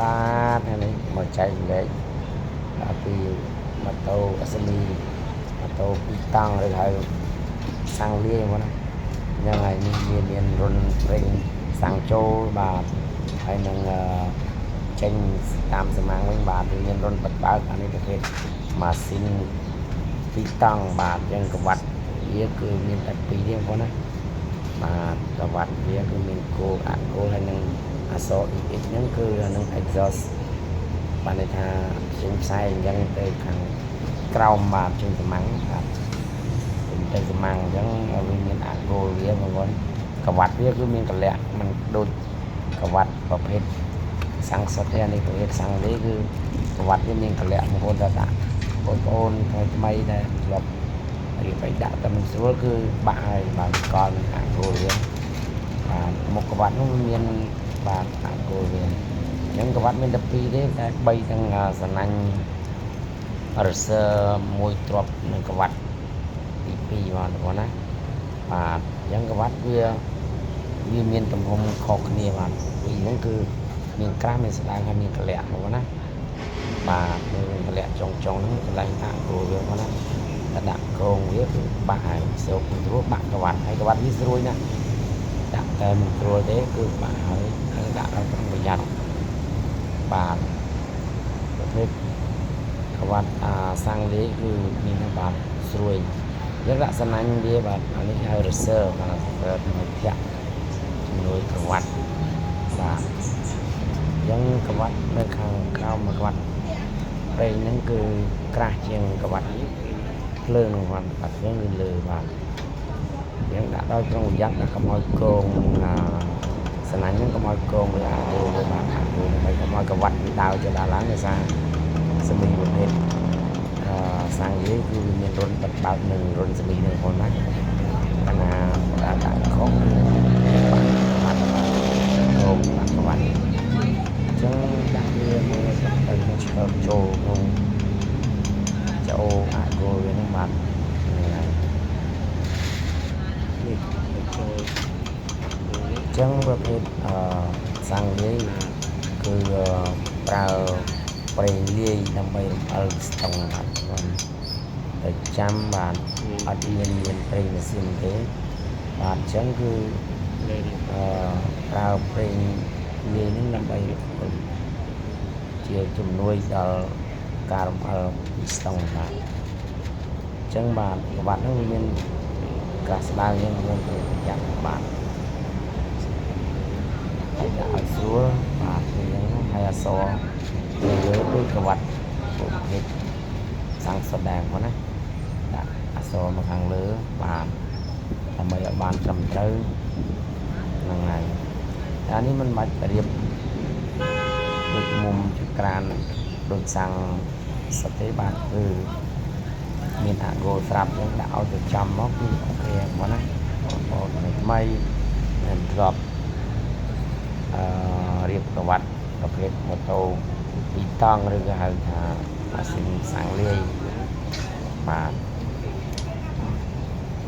បាទថ្ងៃនេះមកចែករំលែកពីម៉ូតូ SME ម៉ូតូពីរតង់ឬហៅសាំងលាយហ្នឹងណាហ្នឹងហើយនេះមានរុនប្រេងសាំងចូលបាទហើយនឹងចេញតាមសមាំងវិញបាទវាមានរុនបិទបើកអានេះប្រភេទម៉ាស៊ីនពីរតង់បាទអញ្ចឹងក្បាត់វាគឺមានតែពីរទេបងប្អូនណាបាទក្បាត់វាគឺមានគោលអាគោលហើយនឹងអក្សរ EX ហ្នឹងគឺអានឹង exhaust បានន័យថាចេញផ្សែងអញ្ចឹងទៅខាងក្រោមបាទចេញសមាំងបាទចេញទៅសមាំងអញ្ចឹងវាមានអាគោលវាបងប្អូនក្បាត់វាគឺមានកលៈมันដូចក្បាត់ប្រភេទសាំងសុទ្ធទេអានេះប្រភេទសាំងនេះគឺក្បាត់វាមានកលៈបងប្អូនថាដាក់បងប្អូនថ្មីថ្មីដែលធ្លាប់រៀបឲ្យដាក់តែមិនស្រួលគឺបាក់ហើយបាទកលនឹងអាគោលវាបាទមុខក្បាត់នោះវាមានបាទអាគោលវាអញ្ចឹងក្បាត់មានតែពីរទេតែ3ទាំងសណាញ់រសើមួយទ្របនឹងក្បាត់ទី2បាទបងប្អូនណាបាទអញ្ចឹងក្បាត់វាមានទំហំខុសគ្នាបាទពីរហ្នឹងគឺមានក្រាស់មានស្ដើងហើយមានកលៈបងប្អូនណាបាទមានកលៈចុងចុងហ្នឹងកន្លែងអាគោលវាបងប្អូនណាតែដាក់ក្រងវាគឺបាក់ហើយស្រូបស្រួលបាក់ក្បាត់ហើយក្បាត់វាស្រួយណាស់ដាក់តែមិនស្រួលទេគឺបាក់ហើយហើយដាក់ដល់ប្រុងប្រយ័ត្នបាទប្រភេទក្បាត់អាសាំងលាយគឺមានបាទស្រួយយើងដាក់សណាញ់វាបាទអានេះហៅ reserve បាទ reserve មួយធាក់ជំនួយក្រវ៉ាត់បាទអញ្ចឹងក្រវ៉ាត់នៅខាងក្រោមក្រវ៉ាត់ប្រេងហ្នឹងគឺក្រាស់ជាងក្រវ៉ាត់ភ្លើងហ្នឹងបាទបាត់ភ្លើងគឺលើបាទយើងដាក់ដោយប្រុងប្រយ័ត្នណាកុំឲ្យកងអាសណាញ់ហ្នឹងកុំឲ្យកងវាអាគោវាបាទអាគោដើម្បីកុំឲ្យកវ៉ាត់វាដើរចុះដល់ឡើងដោយសារសមីប្រភេទអឺសាំងយាយគឺវាមានរុនបិទបើកនឹងរុនសមីនឹងផងណាកាលណាដាក់ដាក់ខុសគឺបាក់បាត់កងបាក់កវ៉ាត់អញ្ចឹងដាក់វាមួយទៅនឹងឆ្កើចូលក្នុងចូលអាគោវាហ្នឹងបាទហ្នឹងហើយ នេះទៅចូល អញ្ចឹងប្រភេទអឺសាំងលាយគឺប្រើប្រេងលាយដើម្បីរំអិលស្តុងបាទបងតែចាំបាទអត់មានប្រេងម៉ាស៊ីនទេបាទអញ្ចឹងគឺ លើនេះ អឺប្រើប្រេងលាយហ្នឹងដើម្បីជាជំនួយដល់ការរំអិលស្តុងបាទអញ្ចឹងបាទក្បាត់ហ្នឹងវាមានក្រាស់ស្ដើងអញ្ចឹងបងប្អូនត្រូវប្រយ័ត្នបាទហើយដាក់ឲ្យស្រួលបាទអញ្ចឹងហើយអក្សរលើលើដូចក្បាត់ប្រភេទសាំងសុទ្ធដែរបងណាដាក់អក្សរមកខាងលើបាទដើម្បីឲ្យបានត្រឹមត្រូវហ្នឹងហើយតែនេះมันបាច់រៀបដូចមុំចក្រានដូចសាំងសុទ្ធទេបាទគឺមានអាគោស្រាប់អញ្ចឹងដាក់ឲ្យទៅចំមកគឺអូខេបងណាបងប្អូនថ្មីមិនធ្លាប់អឺរៀបប្រវត្តិប្រភេទម៉ូតូពីរតង់ឬក៏ហៅថាម៉ាស៊ីនសាំងលាយបាទ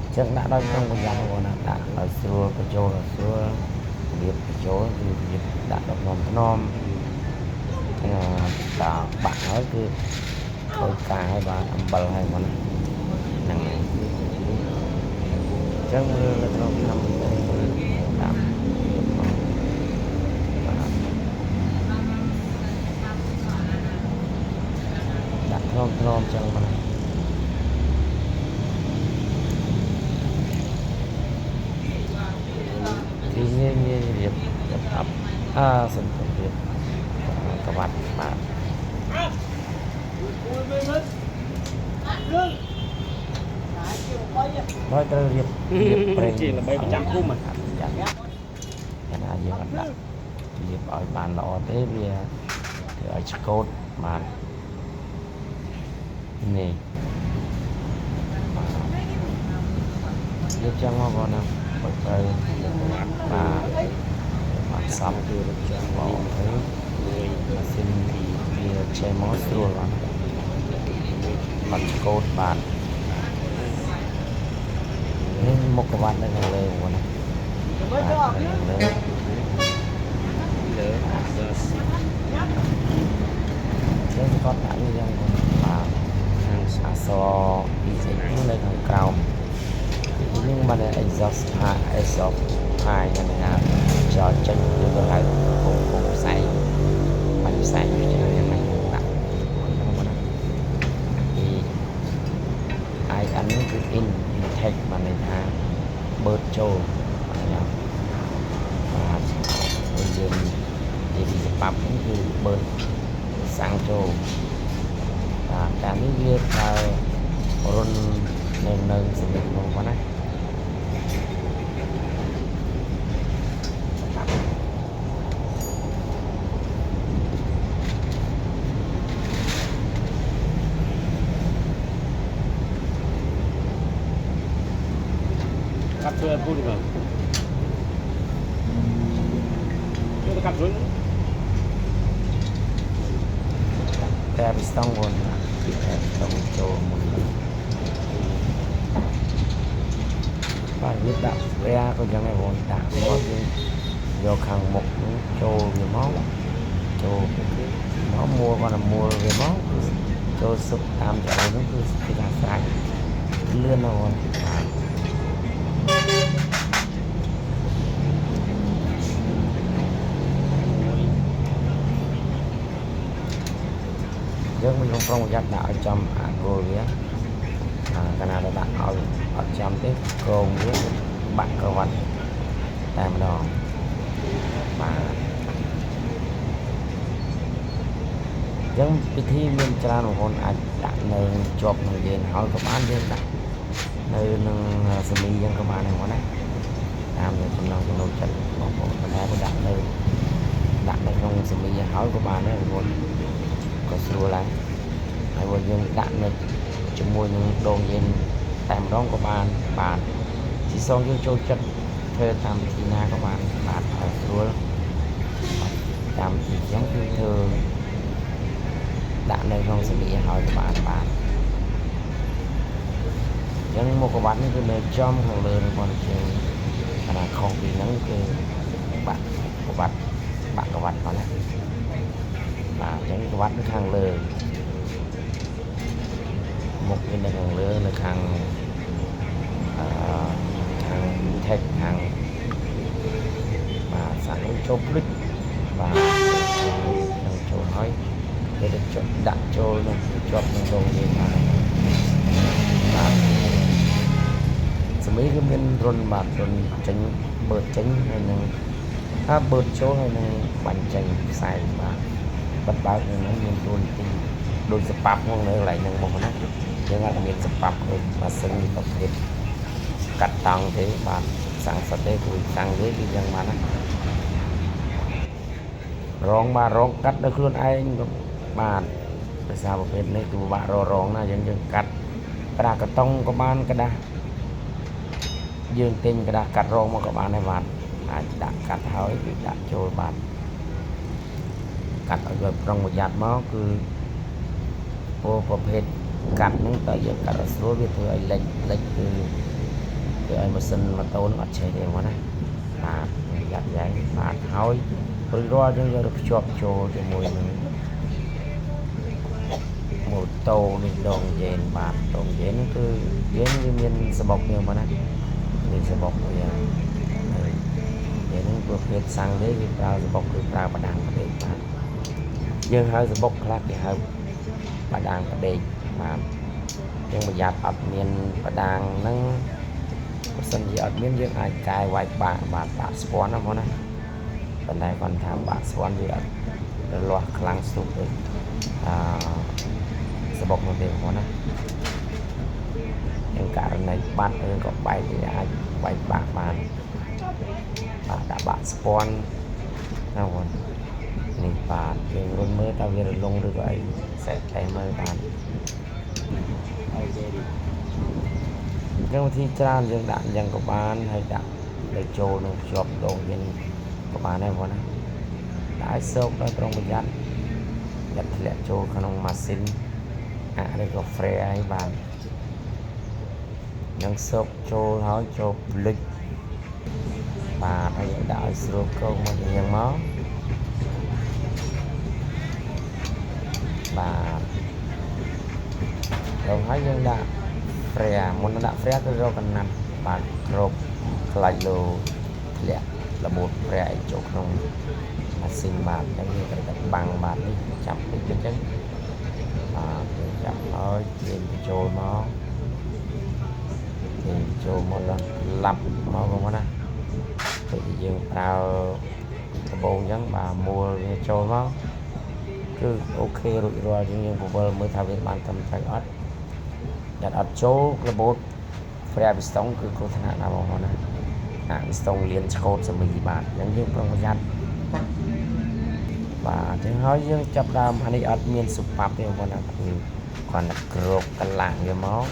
អញ្ចឹងដាក់ដោយប្រុងប្រយ័ត្នបងប្អូនណាដាក់ឲ្យស្រួលបញ្ចូលឲ្យស្រួលរបៀបបញ្ចូលគឺរបៀបដាក់ដល់ថ្នមថ្នមអឺតាបាក់ហើយគឺខូចការហើយបាទអំបិលហើយបងណាហ្នឹងហើយអញ្ចឹងមើលនៅក្នុងឆ្នាំតាមបាទដាក់ថ្នមថ្នមអញ្ចឹងបងណាទីងាយងាយរៀបរៀបអាប់អើសុំទៅរៀបក្បាត់បាទហើយត្រូវរៀបរៀបប្រេង ជាល្បីប្រចាំភូមិ អត់យ៉ាងកាលណាយើងអត់ដាក់រៀបឲ្យបានល្អទេវាធ្វើឲ្យឆ្កូតបាទនេះបាទរៀបចឹងមកបងណាបើត្រូវបាទបាទសព គឺរត់ចាំ បងទៅ មួយ ម៉ាស៊ីនវាចេះមកស្រួលបាទបាត់ឆ្កូតបាទនេះមុខក្បាត់នៅខាងលើបងណាបាទនៅខាងលើ លើ exhaust គាត់ដាក់នេះយ៉ាងបាទ ខាង អក្សរ PX ហ្នឹងនៅខាងក្រោមនេះបាន exhaust pipe exhaust pipe ហ្នឹងណាចោលចេញឬក៏ហៅពងពងផ្សែងបាញ់ផ្សែងច្រើនយ៉ាងណាដាក់ហ្នឹងមកណាពី IN ហ្នឹងគឺ in intake បានន័យថាបឺតចូលបាទញ៉ាំបាទហើយយើងនិយាយពីច្បាប់ហ្នឹងគឺបឺតសាំងចូលបាទតែនេះវាប្រើរុននៅនៅសម្រាប់បងប្អូនណា កាត់ធ្វើឲ្យពូនេះបងចូលទៅកាត់រុន តែពីស្តង់បងតែស្តង់ចូលមុនបាទវាដាក់វាក៏យ៉ាងដែរបងដាក់មកយើងយកខាងមុខហ្នឹងចូលវាមកចូលមកមួលគាត់មួលវាមកគឺចូលស៊ុបតាមចៅហ្នឹងគឺគេថាស្រេចលឿនណាស់បងបាទ មួយ យើងមិនប្រុងប្រយ័ត្នដាក់ឲ្យចំអាគោលវាអាកាលណាដែលដាក់ឲ្យអត់ចំទេក្រងវាបាក់ក្រវ៉ាត់តែម្ដងបាទអញ្ចឹងពិធីមានច្រើនបងប្អូនអាចដាក់នៅជាប់នឹងយើងហើយក៏បានយើងដាក់នៅនឹងសមីយើងក៏បានដែរបងណាតាមចំណង់ចំណូលចិត្តបងប្អូនប៉ុន្តែបើដាក់នៅដាក់នៅក្នុងសមីហើយក៏បានដែរបងប្អូនក៏ស្រួលដែរហើយបើយើងដាក់នៅជាមួយនឹងដងយើងតែម្ដងក៏បានបាទទីសងយើងចូលចិត្តធ្វើតាមវិធីណាក៏បានបាទឲ្យស្រួលតាមវិធីខ្ញុំគឺធ្វើដាក់នៅក្នុងសមីហើយក៏បានបាទអញ្ចឹងមុខក្រវ៉ាត់នេះគឺនៅចំខាងលើនឹងបងជាងកាលណាខុសពីហ្នឹងគឺបាក់ក្រវ៉ាត់បាក់ក្រវ៉ាត់មកណាបាទអញ្ចឹងក្រវ៉ាត់នៅខាងលើមុខវានៅខាងលើនៅខាងអឺខាង tech ខាងបាទសាក់នោះចូលភ្លិចបាទនឹងចូលហើយគេទៅចុចដាក់ចូលនឹងជាប់នឹងដងយើងបានបាទសមីគឺមានរុនបាទរុនចេញបឺតចេញហើយនឹងថាបឺតចូលហើយនឹងបាញ់ចេញផ្សែងបាទបិទបើកនៅនឹងមានរុនទីដូចសប៉ាប់ហ្នឹងនៅកន្លែងហ្នឹងមកណាយើងអត់មានសប៉ាប់ដូចម៉ាស៊ីនប្រភេទកាត់តង់ទេបាទសាំងសុទ្ធទេគឺសាំងទេគឺយ៉ាងបានណារងបាទរងកាត់ដោយខ្លួនឯងក៏បាទភាសាប្រភេទនេះគឺពិបាករករងណាយើងយើងកាត់ក្តារកតុងក៏បានក្តារយើងទិញក្តារកាត់រងមកក៏បានដែរបាទអាចដាក់កាត់ហើយគឺដាក់ចូលបាទកាត់ឲ្យវាប្រុងប្រយ័ត្នមកគឺពោប្រភេទកាត់ហ្នឹងតើយើងកាត់ឲ្យស្រួលវាធ្វើឲ្យលិចលិចគឺធ្វើឲ្យម៉ាស៊ីនម៉ូតូនឹងអត់ឆេះទេហ្មងណាបាទប្រយ័ត្នយ៉ាងបាទហើយរួចរាល់យើងយកទៅភ្ជាប់ចូលជាមួយនឹងម៉ូតូនេះដងយេនបាទដងយេនហ្នឹងគឺយើងវាមានសបុកវាមកណាមានសបុកវាហើយយេនហ្នឹងប្រភេទសាំងទេគេប្រើសបុកគឺប្រើបដាងផ្ដេកបាទយើងហៅសបុកខ្លះគេហៅបដាងផ្ដេកបាទយើងប្រយ័ត្នអត់មានបដាងហ្នឹងបើសិនជាអត់មានយើងអាចកែវាយបាក់បាទបាក់ស្ពាន់ណាបងណាប៉ុន្តែគាត់ថាបាក់ស្ពាន់វាអត់រលាស់ខ្លាំងស្ទុះដូចអឺសបុកនោះទេបងណាយ៉ាងករណីបាត់ឬក៏បែកវាអាចបែកបាក់បានបាទដាក់បាក់ស្ពាន់ណាបងនេះបាទយើងរុនមើលតើវារលងឬក៏អីសេះតែមើលបាន ឲ្យគេនេះ យើងវិធីច្រើនយើងដាក់អញ្ចឹងក៏បានហើយដាក់ទៅចូលនឹងភ្ជាប់ដងយើងក៏បានដែរបងណាដាក់ឲ្យសោកដោយប្រុងប្រយ័ត្នយ៉ាត់ធ្លាក់ចូលក្នុងម៉ាស៊ីនអាឬក៏ frame អីបាទនឹងសោកចូលហើយចូលភ្លិចបាទហើយយើងដាក់ឲ្យស្រួលកងមកយ៉ាងមក បាទរងហើយយើងដាក់ frein មុននឹងដាក់ frein គឺរកកណាត់បាទគ្របខ្លាច់លោធ្លាក់របូត frein ឲ្យចូលក្នុងម៉ាស៊ីនបាទអញ្ចឹងយើងត្រូវតែបាំងបាទនេះចាប់តិចអញ្ចឹងបាទយើងចាប់ហើយទាញបញ្ចូលមកទាញបញ្ចូលមកឡើងឡាប់មកបងប្អូនណាដូចជាយើងប្រើដបងអញ្ចឹងបាទមួលវាចូលមកគឺ OK រួចរាល់ជាងយើងពវល់មើលថាវាបានត្រឹមត្រូវអត់យ៉ាត់អត់ចូលរបូត frein ពីស្តុងគឺគ្រោះថ្នាក់ណាស់បងប្អូនណាអាពីស្តុងលៀនឆ្កូតសមីបាទអញ្ចឹងយើងប្រុងប្រយ័ត្នបាទអញ្ចឹងហើយយើងចាប់ដើមអានេះអត់មានសុប៉ាប់ទេបងប្អូនណាគឺគ្រាន់តែគ្របកន្លាំងវាមក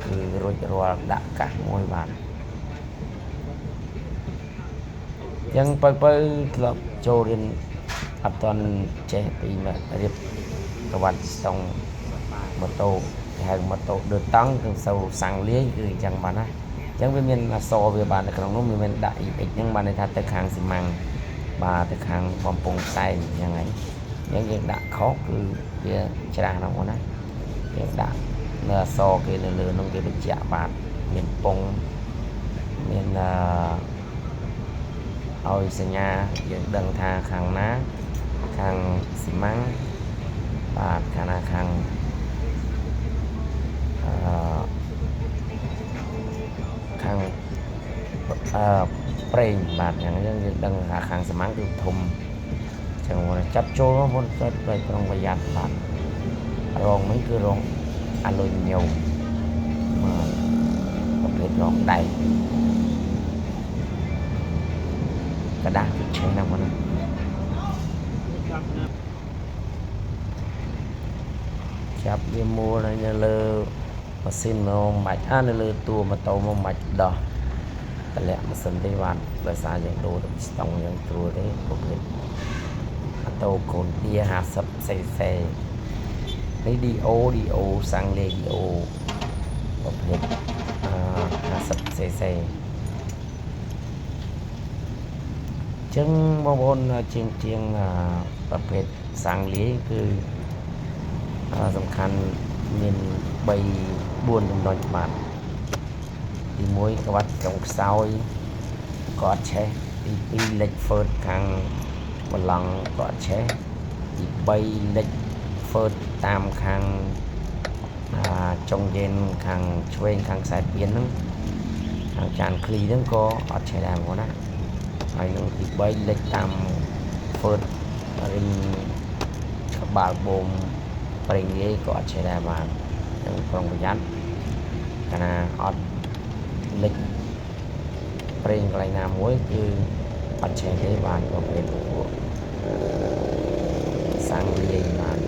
គឺរួចរាល់ដាក់កាសមួយបាទអញ្ចឹងបើបើធ្លាប់ចូលរៀនអត់ទាន់ចេះពីមករៀបក្រវ៉ាត់ស្តុងម៉ូតូគេហៅម៉ូតូដូចតង់គឺសូវសាំងលាយគឺអញ្ចឹងបាទណាអញ្ចឹងវាមានអក្សរវាបាទនៅក្នុងនោះវាមានដាក់ EX ហ្នឹងបានន័យថាទៅខាងស៊ីម៉ាំងបាទទៅខាងបំពង់ផ្សែងអញ្ចឹងហើយអញ្ចឹងយើងដាក់ខុសគឺវាច្រាស់ហ្នឹងបងណាយើងដាក់នៅអក្សរគេនៅលើនោះគេបញ្ជាក់បាទមានពងមានអឺឲ្យសញ្ញាយើងដឹងថាខាងណាខាងស៊ីម៉ាំងបាទខាងណាខាងអឺខាងអឺប្រេងបាទយ៉ាងយើងយើងដឹងថាខាងស៊ីម៉ាំងគឺធំចឹងមកចាប់ចូលមកមុនគាត់ប្រប្រុងប្រយ័ត្នបាទរងនេះគឺរងអាលុយញ៉ូមបាទប្រភេទរងដែកกระดาษគឺឆេះណាស់បងណា ចាប់ណា ចាប់វាមួលនៅលើម៉ាស៊ីនមកមិនបាច់អានៅលើតួម៉ូតូមកមិនបាច់ដោះតម្លាក់ម៉ាស៊ីនទេបាទដោយសារយើងដូរទៅស្តង់យើងត្រួលទេប្រភេទម៉ូតូកូនទា 50 cc នេះ DO DO សាំងលេ DO ប្រភេទអឺ 50 cc ចឹងបងប្អូនជាងជាងអឺប្រភេទសាំងលាយគឺអឺសំខាន់មាន3 4ចំណុចបាទទី1ក្បាត់ចុងខ្សោយក៏អត់ឆេះទី2លិចហ្វឺតខាងបន្លងក៏អត់ឆេះទី3លិចហ្វឺតតាមខាងអាចុងយេនខាងឆ្វេងខាងខ្សែពៀនហ្នឹងខាងចានឃ្លីហ្នឹងក៏អត់ឆេះដែរបងប្អូនណាហើយនឹងទី3លិចតាមហ្វឺតរីងក្បាលបូមប្រេងលាយក៏អត់ឆេះដែរបាទនឹងប្រុងប្រយ័ត្នកាលណាអត់លិចប្រេងកន្លែងណាមួយគឺអត់ឆេះទេបាទប្រភេទពួកសាំងលាយបាទ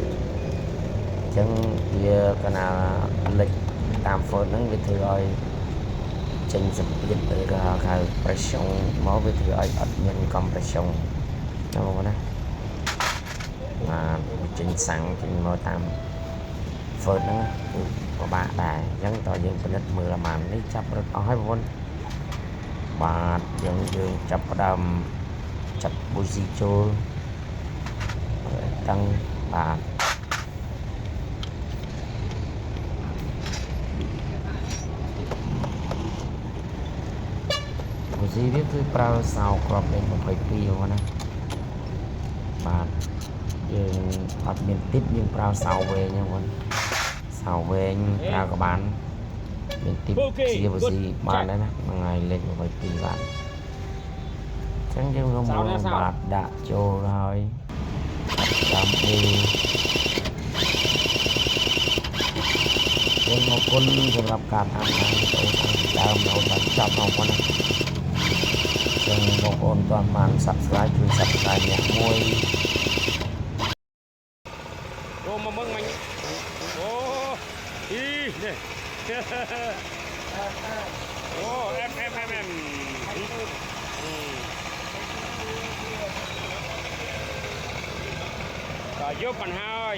អញ្ចឹងវាកាលណាលិចតាមហ្វឺតហ្នឹងវាធ្វើឲ្យចេញសម្ពាធឬក៏ហៅ pression មកវាធ្វើឲ្យអត់មាន compression ណាបងប្អូនណាបាទវាចេញសាំងចេញមកតាមហ្វឺតហ្នឹងគឺពិបាកដែរអញ្ចឹងតើយើងពិនិត្យមើលអាម៉ាននេះចាប់រត់អស់ហើយបងប្អូនបាទយើងយើងចាប់ផ្ដើមចាប់ប៊ូស៊ីចូលតាំងបាទប៊ូស៊ីវាគឺប្រើសោគ្រាប់លេខ22បងប្អូនណាបាទយើងអត់មានទីបយើងប្រើសោវែងហ្នឹងបងសោវែងប្រើក៏បានមានទីបជាប៊ូស៊ីបានដែរណាមួយថ្ងៃលេខ22បាទអញ្ចឹងយើងមកបាទដាក់ចូលហើយតាមអេយើងអរគុណសម្រាប់ការតាមដានវីដេអូតាំងពីដើមរហូតដល់ចប់បងប្អូនណាចឹងបងប្អូនទាន់បាន Subscribe ជួយ Subscribe អ្នកមួយ អូមកមើងមិញអូអីនេះអូអែមអែមអែមអែមតយកបានហើយ